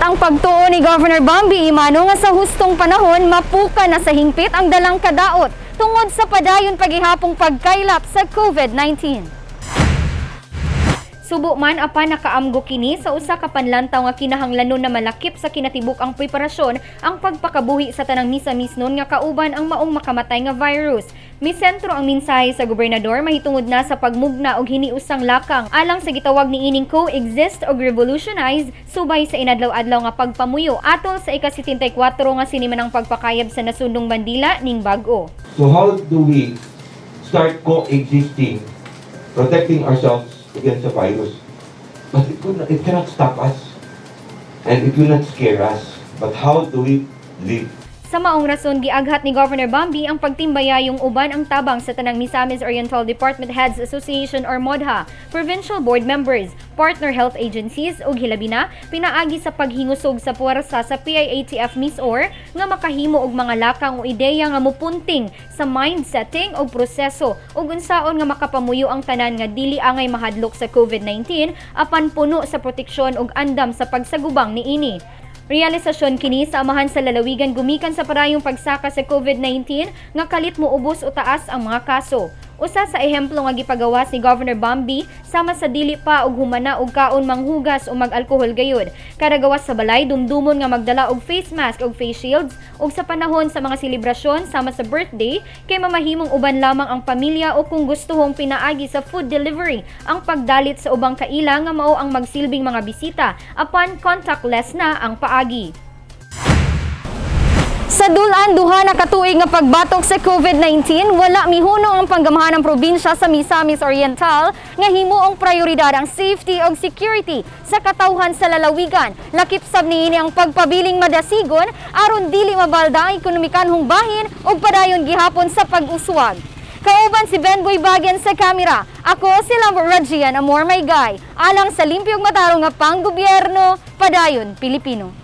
Hugot ang pagtuo ni Governor Bambi Emano nga sa hustong panahon mapuka na sa hingpit ang dalang kadaot tungod sa padayon pagihapong pagkaylap sa COVID-19. Subo man apan nakaamgo kini sa usa ka panlantaw nga kinahanglanon na malakip sa kinatibuk ang preparasyon ang pagpakabuhi sa tanang Misamisnon nga kauban ang maong makamatay nga virus. Misentro ang mensahe sa gobernador mahitungod na sa pagmugna og hiniusang lakang alang sa gitawag niining coexist og revolutionize subay sa inadlaw-adlaw nga pagpamuyo atol sa ika-74 nga sinimanang pagpakayab sa nasundong bandila ning bag-o. So how do we start coexisting, protecting ourselves against the virus? But it cannot stop us, and it will not scare us. But how do we live? Sa maong rason, giaghat ni Governor Bambi ang pagtimbayayong uban ang tabang sa tanang Misamis Oriental Department Heads Association or MODHA, provincial board members, partner health agencies ug hilabi na pinaagi sa paghingusog sa puwersa sa PIATF MisOr nga makahimo og mga lakang o ideya nga mupunting sa mind setting og proseso ug unsaon nga makapamuyo ang tanan nga dili angay mahadlok sa COVID-19 apan puno sa proteksyon ug andam sa pagsagubang niini. Realisasyon kini sa amahan sa lalawigan gumikan sa parayong pagsaka sa COVID-19 nga kalit mo ubos o taas ang mga kaso. Usa sa ehemplo nga gipagawas ni Governor Bambi sama sa dili pa og humana og kaon manghugas o mag-alkohol gayud. Kada gawas sa balay, dumdumon nga magdala og face mask og face shields, ug sa panahon sa mga selebrasyon sama sa birthday kay mamahimong uban lamang ang pamilya o kung gustuhong pinaagi sa food delivery ang pagdalit sa ubang kaila nga mao ang magsilbing mga bisita apan contactless na ang paagi. Sa dulan 2 na katuig nga pagbatok sa COVID-19, wala mihunong ang panggamahan ng probinsya sa Misamis Oriental nga himuong prioridad ang safety ug security sa katawhan sa lalawigan. Lakip sab niini ang pagpabiling madasigon aron dili mabalda ang ekonomikanhong bahin ug padayon gihapon sa pag-uswag. Kauban si Ben Boy Bagen sa kamera. Ako si Lambert Rajian Amor May Guy. Alang sa limpyong matarong nga panggobyerno, padayon Pilipino.